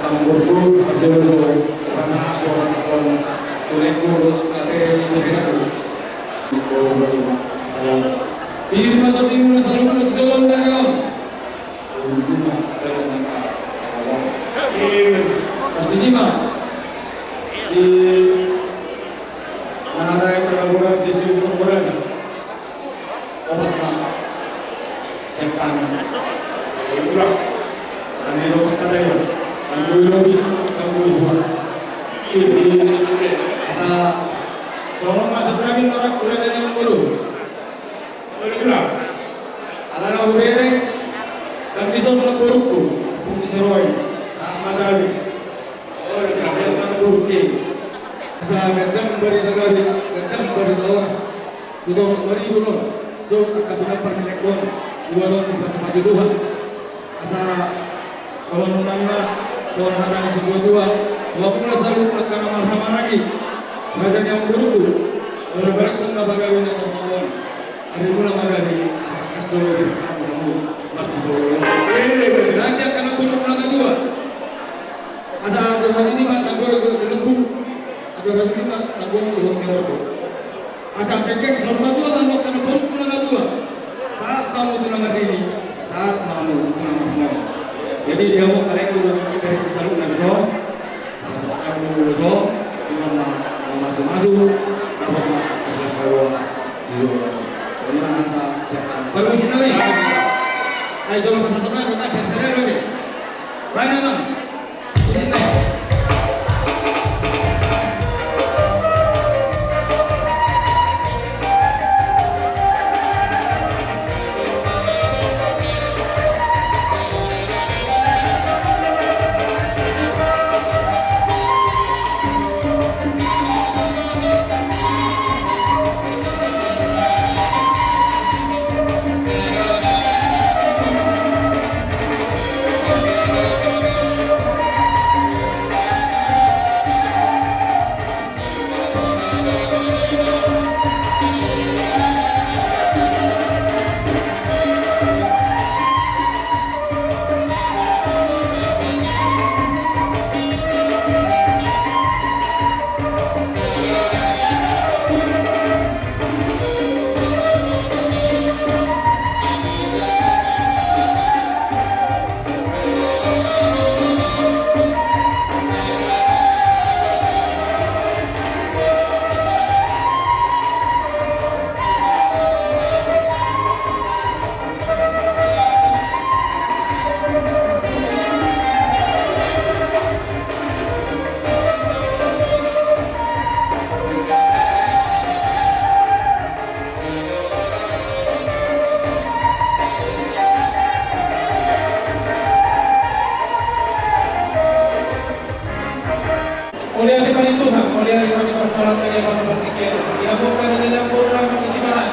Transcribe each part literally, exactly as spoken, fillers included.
Amangborungku, parjolo do pasahat hata on tu laengku dohot angka tere ni pepinaku. Amangborungku, calon. Pir ma tondimuna saluhutna tu joloan ni ari on. Ujungna dalan angka kawan. Pir. Pas disi ma. Di mana ada yang pernah bola, sisi pernah bola. Opat ma. Siap tangan. Ulang. Tangan ini opat kata ya. Tanggul lobi, tanggul buat. Ini asa songon masuk kami norak udah jadi yang dulu. Ulang. Ala na hurere dan bisa menempurku pun diseroi sama tadi. Oh, siap tanggul. Asa ganjang barita gabe, ganjang barita horas. Tutu mari dulu. So, angka pinompar ni laengkon. Iwa don dipasupasu Tuhan. Asa, kawan nami ma, songon hata ni situatua. Tuamuna saluhutna angka na marhahamaranggi. Raja ni amangborungku. Ora balik pun na pagawe na tongtong on. Ari muna ma gabe, angka kas dolo di kamu, kamu. Marsipolo. Eh, nanti angka na buruk na dua. Asa aturan i ma tanggol tu lembur. Aturan i ma tanggol tu lembur. Asa pengkeng saur matua ma angka na buruk tu na matua. Sahat ma hamu tu na marnini, sahat ma hamu tu na marnono. Jadi dia mau kalian tu na marnini saluhutna dison. Dapat kamu dulu so, cuma ma na masu-masu, dapat ma kasih sawa. Iya. Soalnya hanta siapa? Baru sini nih. Ayo coba pasang teman, kita cari lagi. Baik, Bang. Mauliate ma di Tuhan, mauliate ma di parsaoran na di apala partingkian. Di apala partingkian, di apala partingkian.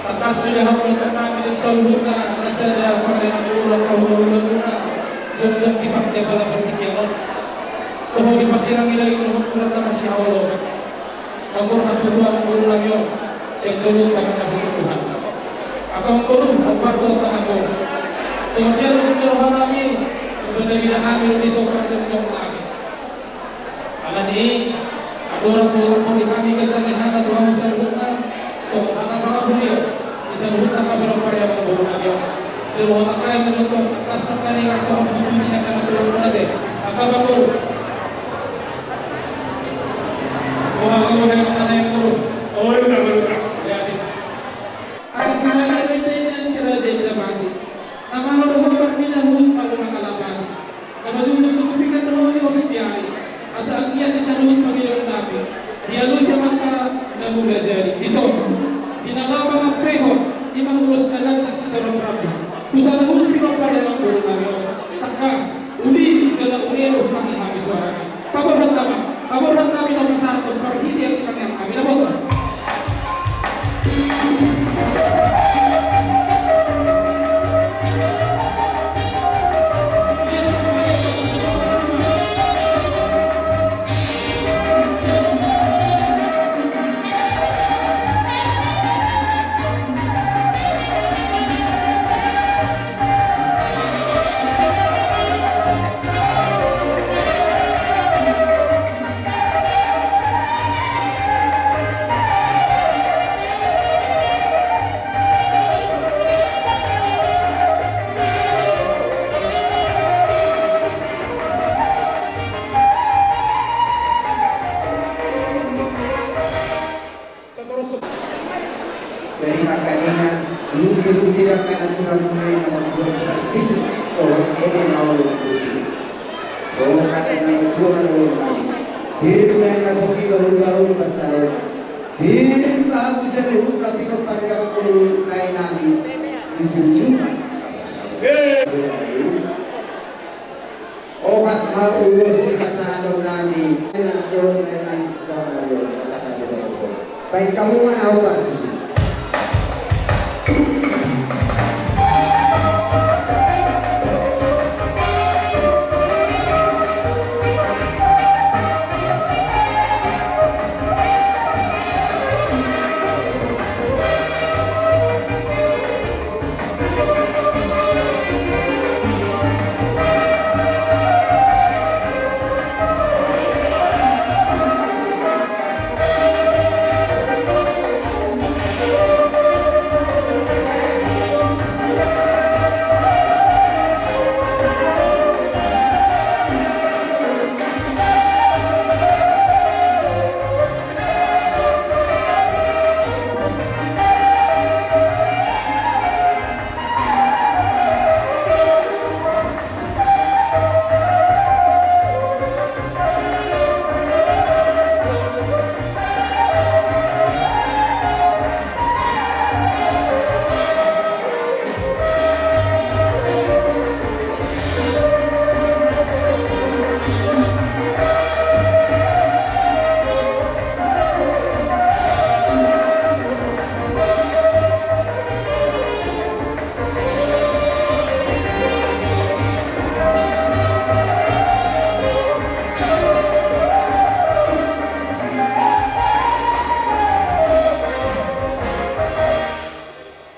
Tangkas sude hamu dohot nami saluhutna, na sada panggabean boru, angka hulahula muna, jongjong tipak di apala partingkian on. Toho dipasirangi daging dohot tulang na masihaholongan. Amangboru, hatutuan boru nami on, sian jolo tangan na hutut Tuhan. Angka amangboru, hombar tu tanganmu. Songon dia luhut ni roha nami, songon dia nami do dison parjongjong nami. Alani i, andorang so tampori hami ganjang ni hata tu hamu saluhutna, songon hata pangapulon i, di saluhutna angka pinompar ni amangboru nami on. Jolo hata kai ma jongjong, tangkas ma hami langsung mambutuhi angka na tulang muna te. Angka amangboru. Asa si raja do indahan, si raja indahan mate. Na malo do ho marnida huhut malo mangalapati. Na manjungjung tu pinggan do ho di hos ni ari. Asa anggiat di saluhut pangidoan nami, dialusi amanta na mula jadi. Dison, di na laho mangampehon, di mangulos na ganjang sitorop rambu. Tu saluhut pinompar ni amangboru nami on. Tuhan Allah. Diri main na pokok bahul-bahul pacaran. Diri bagus yang dihukam di tempat yang aku main nami. Ujung-ujung. Obat ma ulos sipasahaton nami. Enak dong, enak suara dong. Kata dia. Baik, kamu mana obat tusi?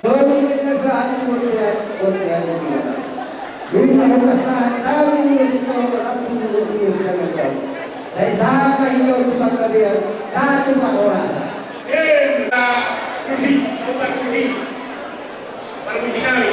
Tolu ni na sahat tu bontean, bontean tiga belas. Lima belas sahat, tahu ni na sitolo, rapu ni na sitolo. Sai sahat ma hita tu panggabean, sahat tu parhorasan. Eh, na, kursi, obat kursi. Parmisi nami.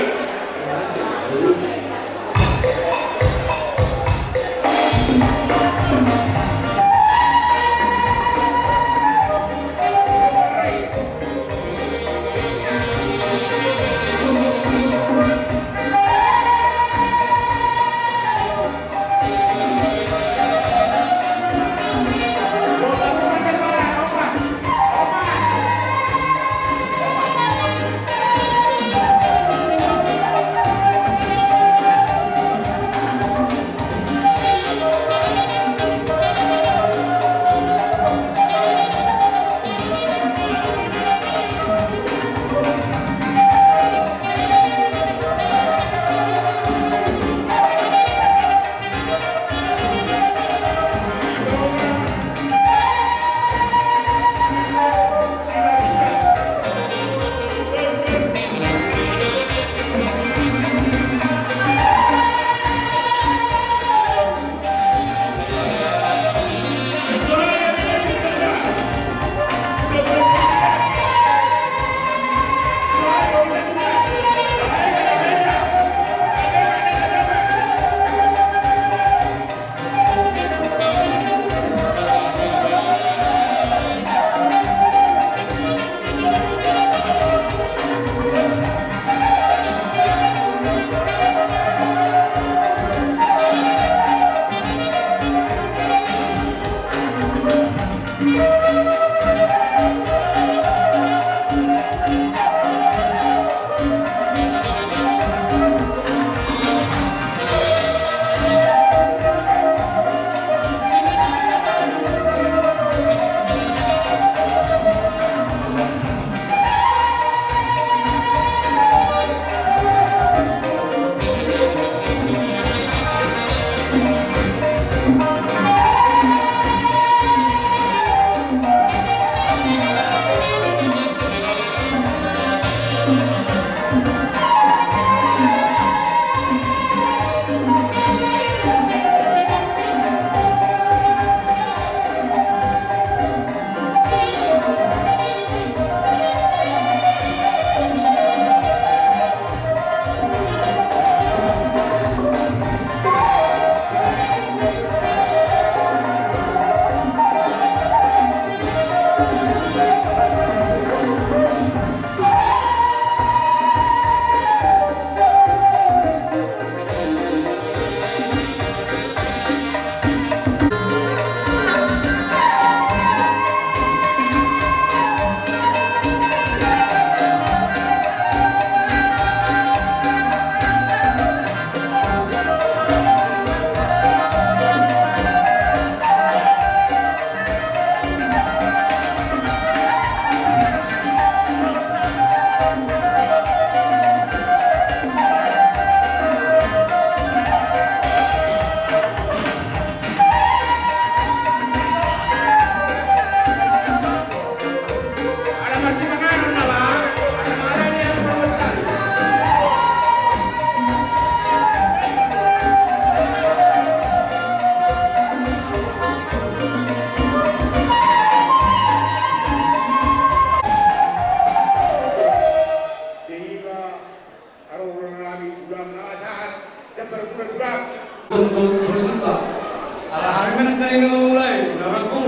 Nangkaning na mamulai, na rangku,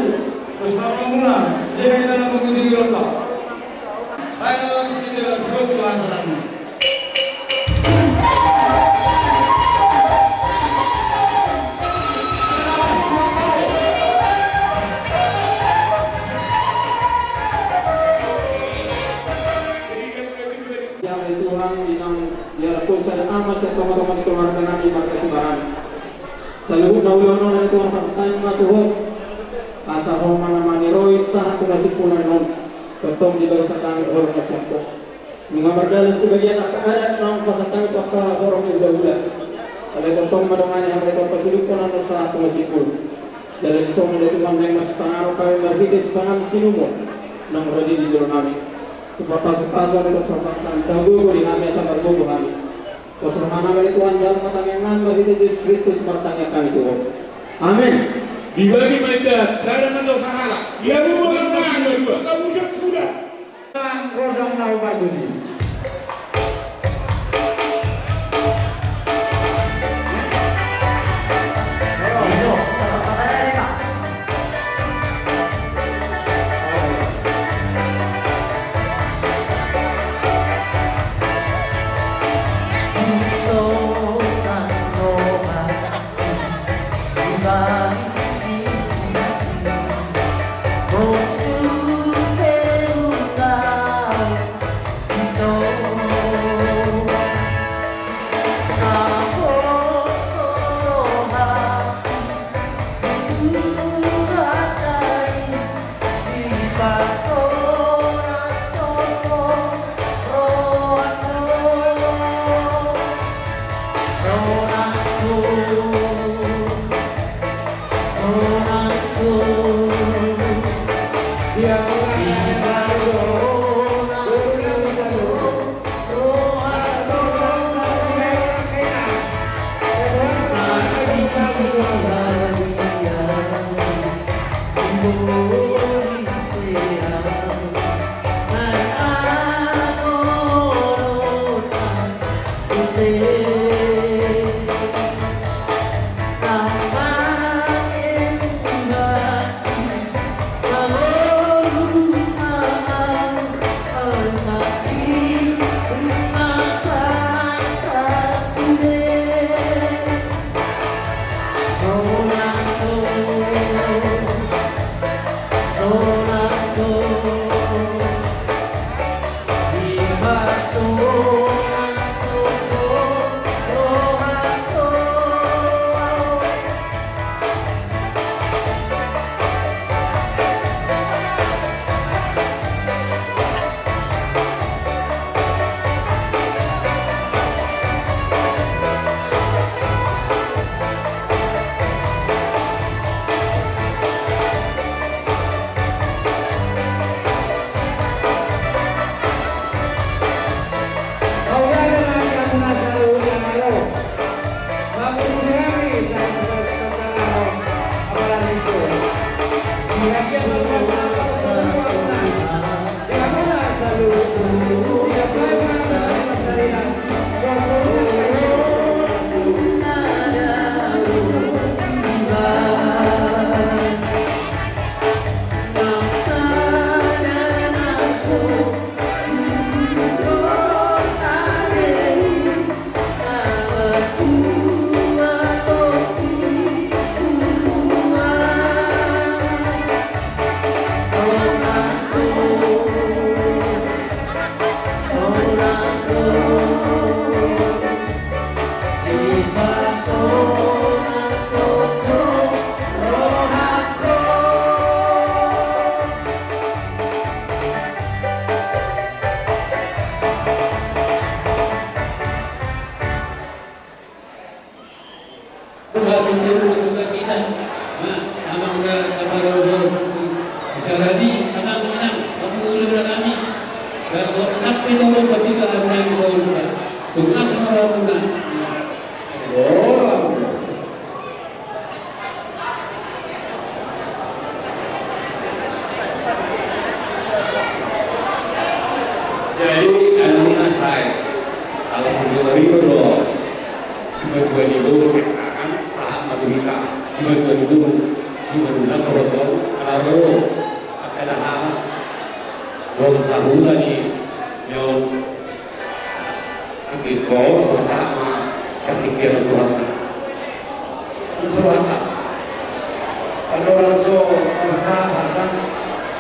terus na pamula, jadi kita na mamuji di lomba. Baik, lawan sini dia, sebelum kita hasilkan. Sian Tuhan, inang, biar kau sada ama sian tonga-tonga ni keluarga nami marga Sibarani. Saluhutna ulaon on ale Tuhan, pasahat hami ma tu Ho. Asa Ho ma na maniroi sahat tu na simpul on. Tongtong di bagasan hami horong na sian Ho. Nunga mardalan sebagian angka adat naung pasahat hami tu angka horong ni hulahula. Ale tongtong ma dongani hami, ale Tuhan, pasidungkon annon sahat tu na simpul. Jala dison ale Tuhan, naeng marsipanganon hami marhite sipanganon sinumo naung rade di jolo nami. Tumpak pasu-pasu ale Tuhan, sahat hami, tanggung di hami asa margogo hami. Pos roha nami ale Tuhan, jalo ma tangiang nami marhite Jesus Kristus martangiang hami tu Ho. Amen. Dibagi ma indahan, sada ma tu sahala. Ia rumah rumah, dua, dua. Kau musik sudah. Godang na ubat dudi. Andorang so pasahat,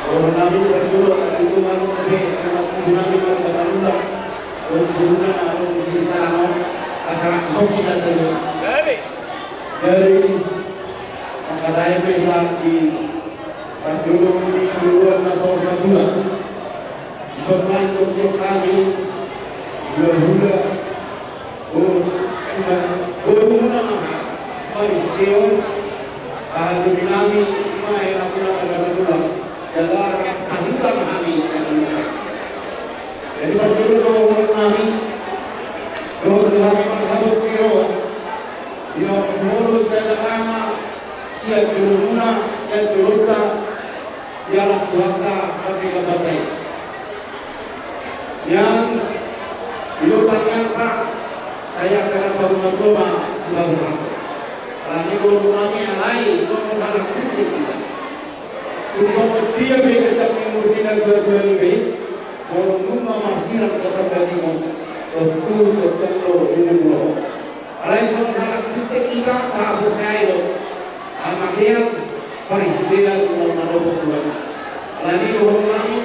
boru nami, parjolo, parjolo, manang pe, manang pe, manang pe, manang pe, manang pe, asa so hita sajo. Jadi, mangkatai pe hita di parjolo ni keluarga na so matua. Dison ma i, jokjok hami, hulahula, boru, suda, boru na ma, mari, Teo, aha, demi nami, ma, enak, enak, enak, enak, jala, sahuta ma hami, enak, enak. Jadi, parjolo dohonon nami, dohot hami marhabot ni roha, di na molo sada nama, sian jolomuna, sian jolonta, dialap Tuhanta, mardeka basa i. Yang di luar tangiangka, saya kena saudara tua, sudah berhak. Alani boru nami, alai songon halak Kristen hita. Tung songon dia pe hita minggu di na dua-dua ni be, molo nunga marsirang satar daging on, tontu, tontu, tontu, tontu. Alai songon halak Kristen hita, tahaporseai do. Hamatean, parhidean, na manopot Tuhan. Alani dohonon nami,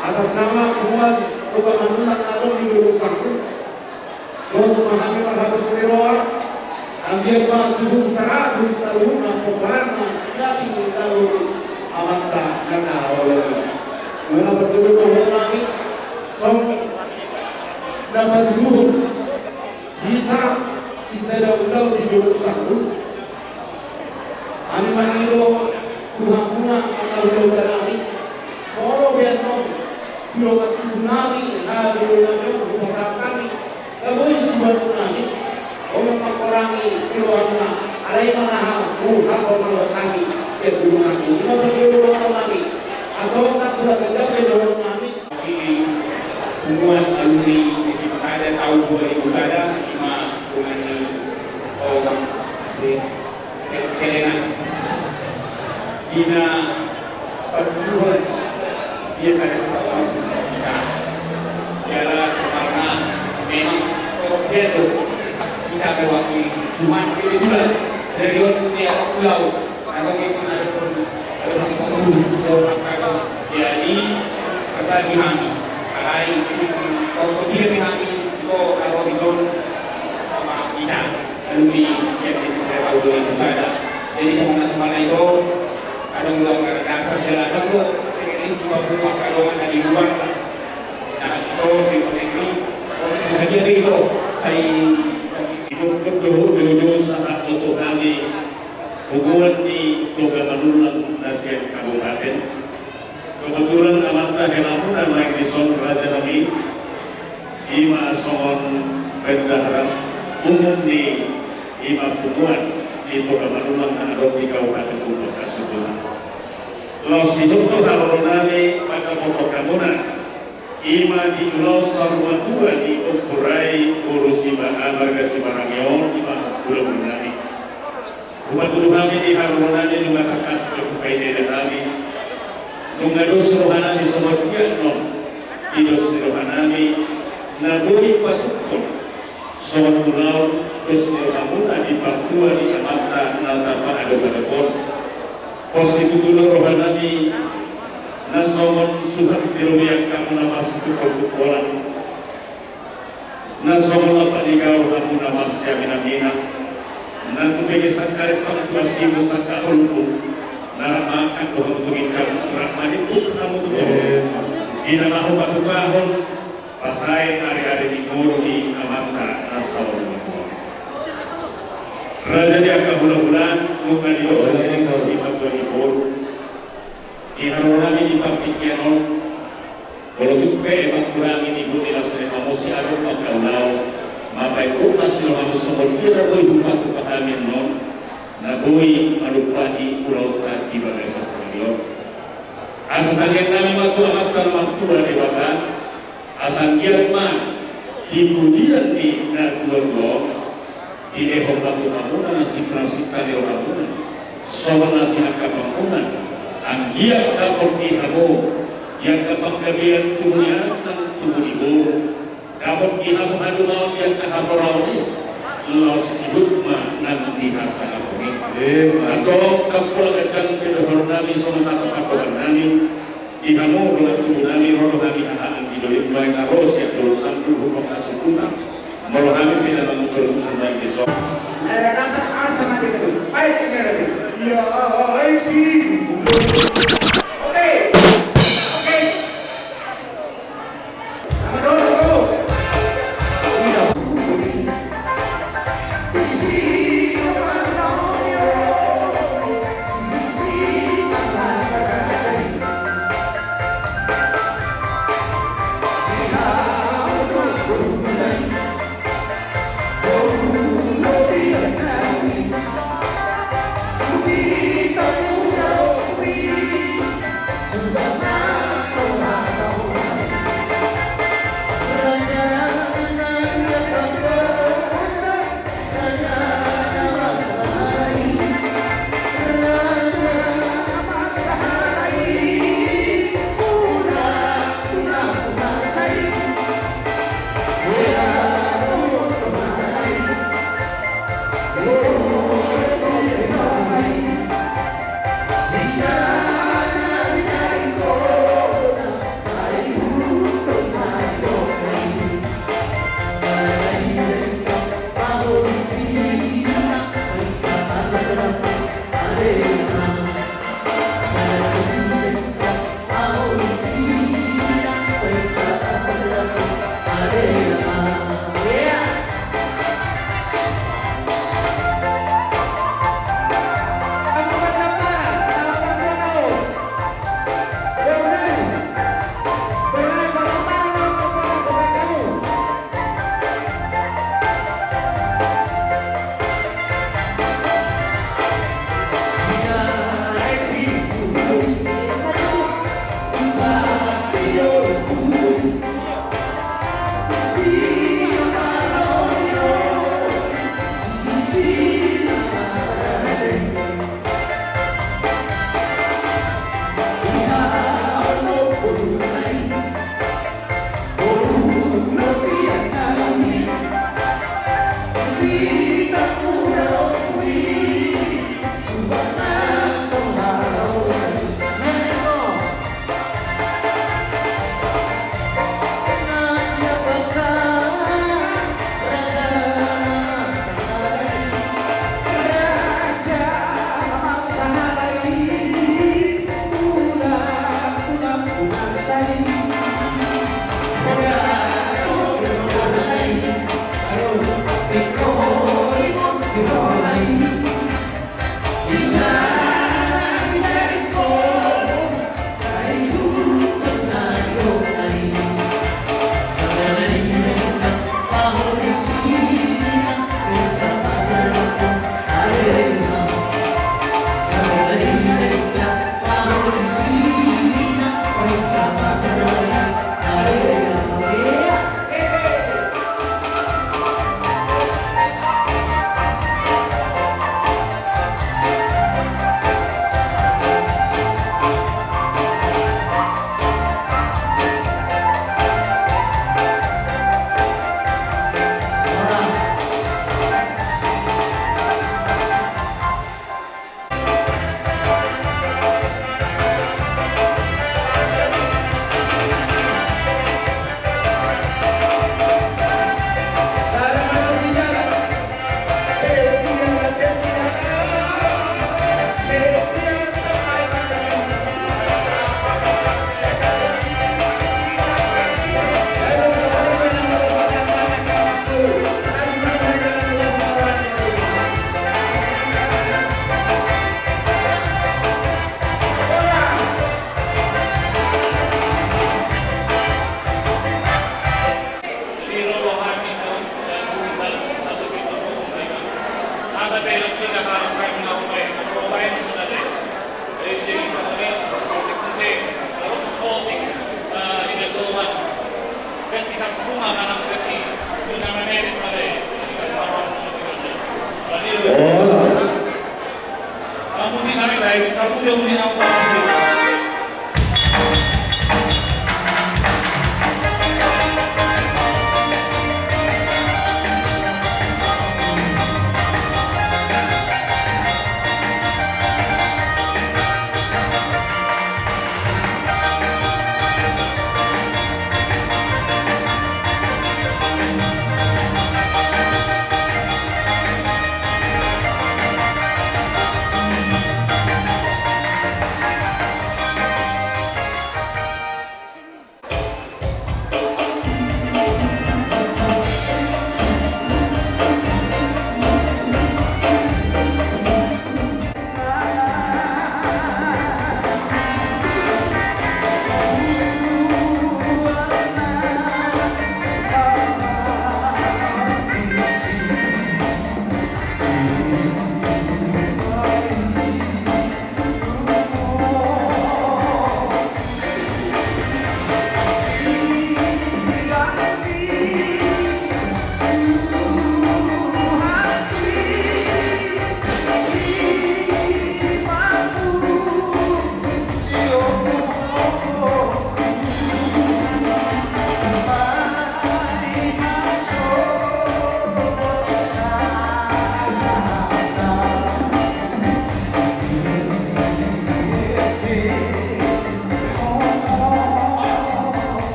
atas nama Tuhan, Toga Manullang na adong di Dolok Sanggu. Dohot ma hami marhabot ni roha, anggiat ma tubu taradu saluhutna pomparanna, na pinungkalu amanta na naholongi. Nunga parjolo dohonon nami, songon na patuduhon hita sisada ulaon di Dolok Sanggu. Hami mangido tu hamuna angka hulahula nami, molo pe annon sulo matubu nami, haha, hulahula nami on hupasahat hami, na boi siboan nami, unang mangkorangi ni rohamuna, alai mangaha, uh, hasonangan hami, sian tubu nami, ima parjolo dohonon nami, atau tak pula gajah pe dohonon nami. Di punguan alumni S M A sada tahun dua ribu sada, ima punguan ni, oh, se-, se-, Selena. Di na parjolo, dia sada setahun kita. Jala sekarang memang kalau dia tu, kita mewakili, cuma dia juga dari orang dia pulau. Jadi, sebagai hami, alai, kalau setia di hami, itu kalau dison sama kita, alumni siap di sekolah tahun dua ribu sada. Jadi, sama-sama itu, ada ulang, ada dasar jalan itu, ini semua penumpang kalau ada di luar, nah, so, di negeri, oh, bisa saja itu, saya, itu, itu, itu, itu, saat itu kami, Punguan ni Toga Manullang na sian kabupaten. Kebetulan amanta helamuna naeng dison raja nami, ima songon bendahara umum ni ima punguan ni Toga Manullang na adong di Kabupaten Lumajang Sibolga. Laos dison do haroro nami mandapothon hamuna. Ima di ulaon saur matua ni ompunta i boru Siba-, ah, marga Sibarani on, ima hulahula nami. Hupatudu hami di haroro nami nunga tangkas pe hupaidada hami. Nunga dos roha nami songon dia annon, di dos ni roha nami, na boi patuduhon. Songon ulaon dos ni rohamuna di partua ni amanta na tapaadop-adop on. Pos situtu do roha nami na songon suhat di robean hamu na marsitungkol-tungkolan. Na songon lampak ni gaol hamu na marsiamin-aminan. Na tumbege sangkarimpang tu asimu sangkar holpu. Na rap maangkat do hamu tu ginjang, rap manimbuk hamu tu toru. Di na laho patupahon. Pasae ari-ari ni ngolu ni amanta na saur matua. Raja ni angka hulahula, nunga didok hami simatua ni boru. Di haroro nami di partingkian on, molo tung pe emang hurang ni boru ni las ni hamu si adong mangkaulao, mapaingot las ni hamu songon dia na boi hupatupa hami annon, na boi malumpahi ulaonta di bagasan sadari on. Asa tangiang nami ma tu Amanta na martua Debata, asa anggiat ma di pudian ni na tua-tua on, dilehon ma tu hamuna na sipansinta ni rohamuna, songon na sinangkapmuna, anggiat dapot di hamu di angka panggabean tubu ni anak nang tubu ni boru, dapot di hamu haluaon di angka hamoraon i. Laos ihut ma nang di hasangapon i. Antong, ndang pola gandang pe dohononnami songon hata pandohannami. Di hamu dongan tubunami, ro do hami haha anggi doli, umbahen na ro sian dolok sampulu huhut hasuhuton. Molo hami pe na mangulahon urusan baen dison. Ae, rasa, asa mati tu. Baik, ini nanti. Ya, baik sih. Oke. Oke.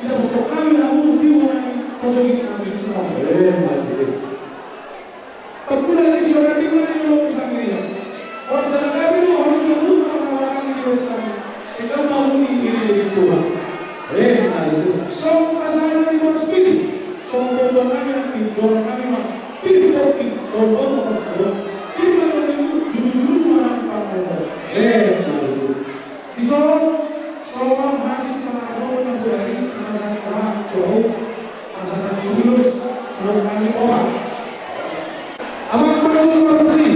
Pokok nami hamu, di rumah nami, pasogit nami. Eh, maju. Tapi dari siapa tinggal di rumah kita kiri ya. Orang jalan kami itu harus sebut nama orang di rumah kami. Kita mau di diri dari Tuhan. Eh, maju. Song kasana di bawah speed. Song bodoh nami nanti, bodoh nami mah. Pir bodoh, bodoh, bodoh. Pir bodoh itu juru-juru mana apa bodoh. Eh, maju. Dison, songon hasil pangarahon na bodari, pasahat roha, tu ahu, pasahat ni ulos, tu nami opat. Amang Pangulu Parmusi.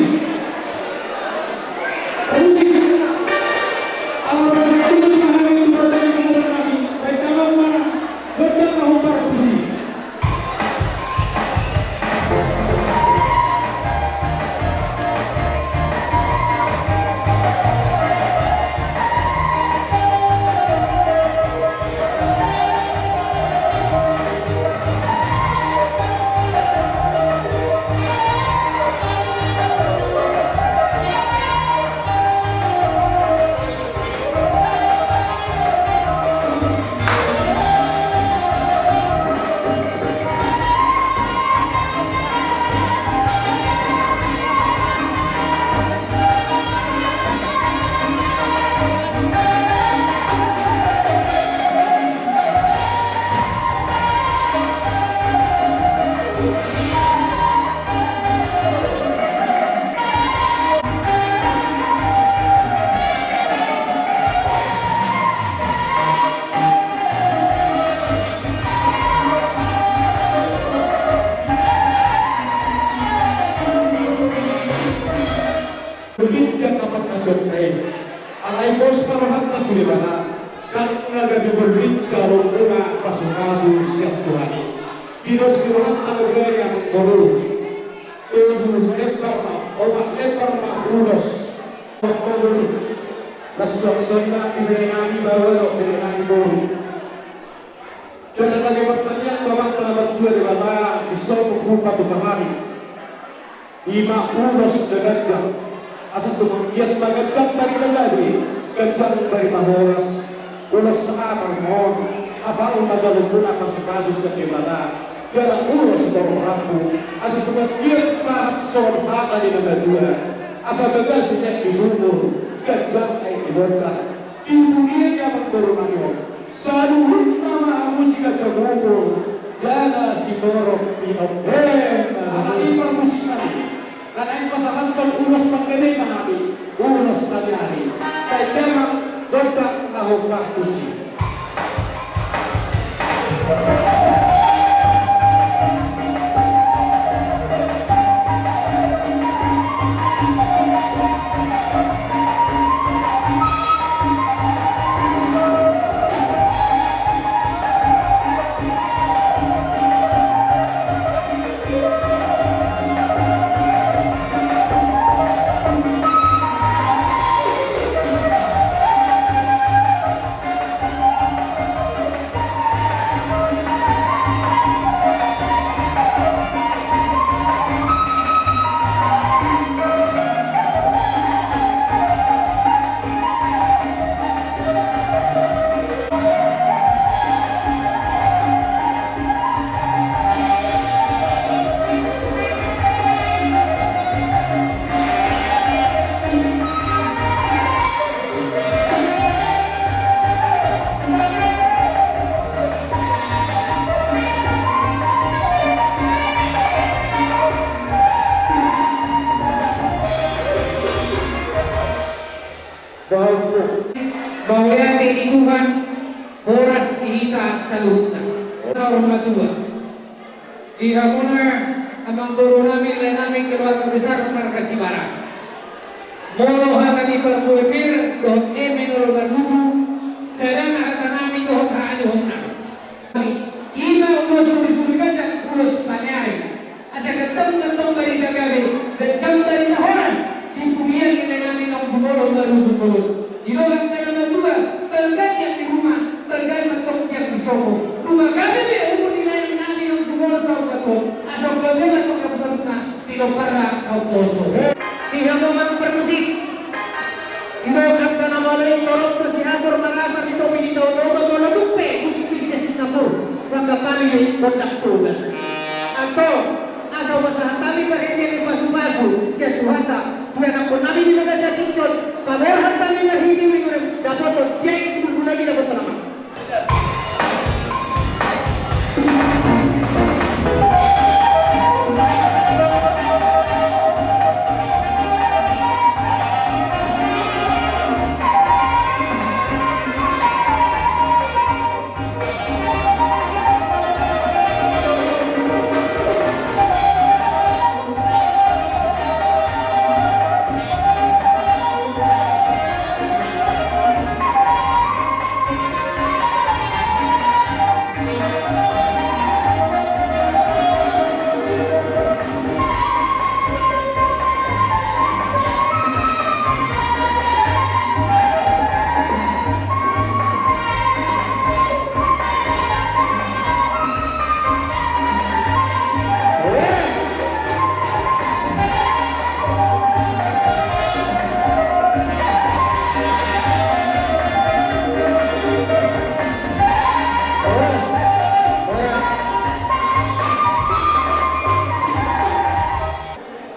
Parmusi. Ala pasahat ulos ma hami tu raja ni pangulu nami, baen damang ma gondang na hombar pusi. Gollit angka pangkataion i, alai pos ma rohanta tu Debata, ndang na gabe gollit jaloonmuna pasupasu sian Tuhan i. Di dos ni rohanta na boi amang boru. Togu lembar ma, opat lembar ma ulos. Opat boru. Las suang soli ma nang di bere nami baoa dohot bere nami boru. Dang na gabe martangiang tu Amanta na martua Debata, dison hupasahat hami i ma ulos na ganjang. Asa tung anggiat ma ganjang barita gabe, ganjang barita horas. Ulos na amal ma on, apala ma jaloonmuna pasupasu sian Debata, jala ulos borok rambu. Asa tung anggiat sahat songon hata ni na matua, asa bagas i di sumur, ganjang aek di bondar. Di huria ni amang boru nami on, saluhutna ma hamu siganjang umur jala siborok pinompar. Alai parmusikna i, na naeng pasahathon ulos panggabean ma hami, ulos taniari. Baen damang gondang na hombar tusi. Mauliate di Tuhan, horas di hita saluhutna. Saur matua. Di hamuna amang boru nami, lae nami, keluarga besar marga Sibarang. Molo hata ni parbue pir dohot eme na ro marlubu, sada ma hata nami dohot haha ni hom nami. I ma ulos suri-suri ganjang, ulos paniari. Asa ganjang ma antong barita gabe, ganjang barita horas di huria ni lae nami naung jumolo marujung bolon. Didok angka na matua, balga tiang di ruma, balga ma antong tiang di sopo. Ruma gabe be umur ni lae nami naung jumolo saur matua on, asa umbahen ma antong haposorna pinomparna na umposo. Di hamu amang parmusik, didok angka na malo i, torop do sihatur marasa di topi ni tao-tao, molo tung pe musik ni sian Singapura. Gondang Toba. Antong, asa hupasahat hami parhitean ni pasupasu sian Tuhanta tu ianakkonnami di bagasan tingki on, paborhat hami marhite uning on dapotan di aek sibulbulnami, dapotan amang.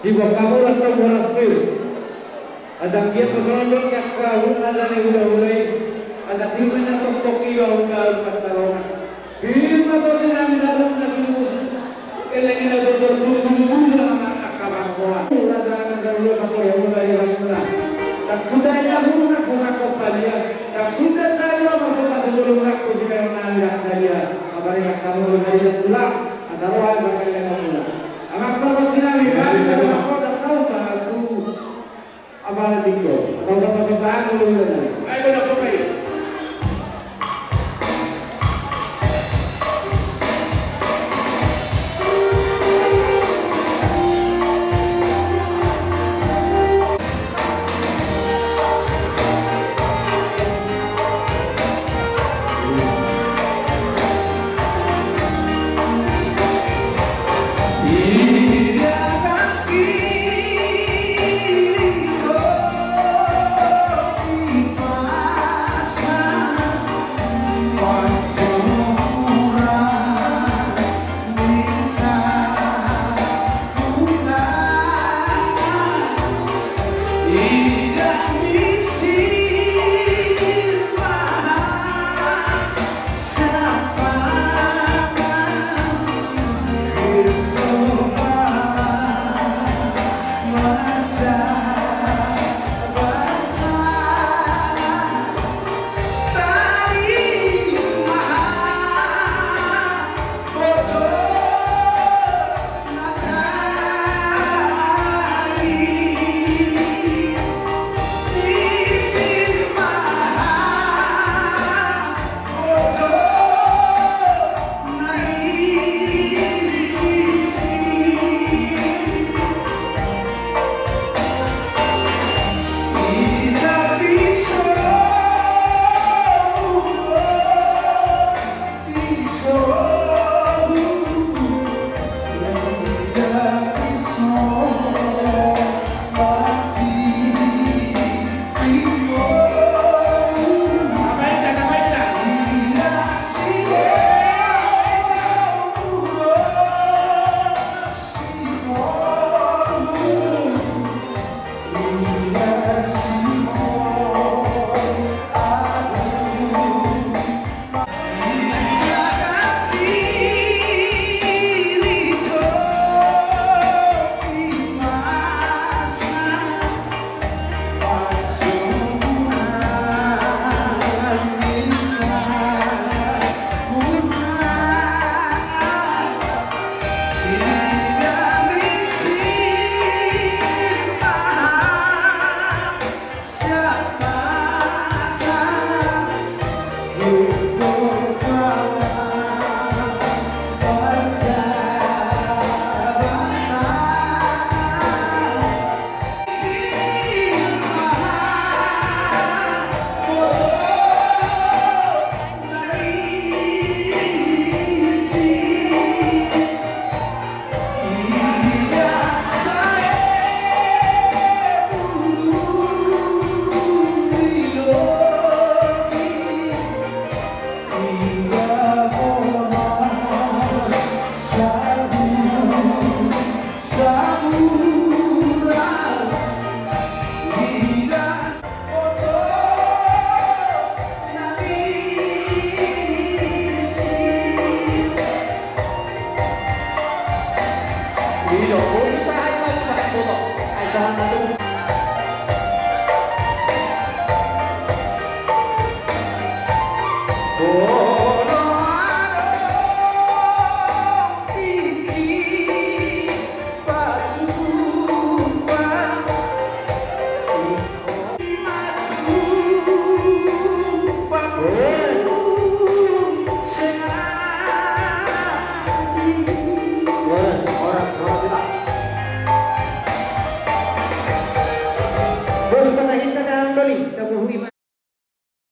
Dibuat hamu antong boras pir. Asa anggiat ma songon dok ni angka hulahula i. Asa pir ma na toktok iba hulahula pansalongan. Pir ma tondinami saluhutna pinumus. Eleng i na tortor tulu bulu bulu na angka pangkoan. Hulahula na angka hulahula pator hulahula i hamuna. Ndang suda i na guru ndang so sangkop padia. Ndang suda tadi lo maksud patu bulu ndang kusi merong nami ndang sadia. Kabar i angka mulu dari satulang. Asa roha i bakal leleng mula. Amang pargonsinami, bani na mangkondang saut batu. Apala tingko. Saut sama-sama anu lu. Ayo, udah, sampai.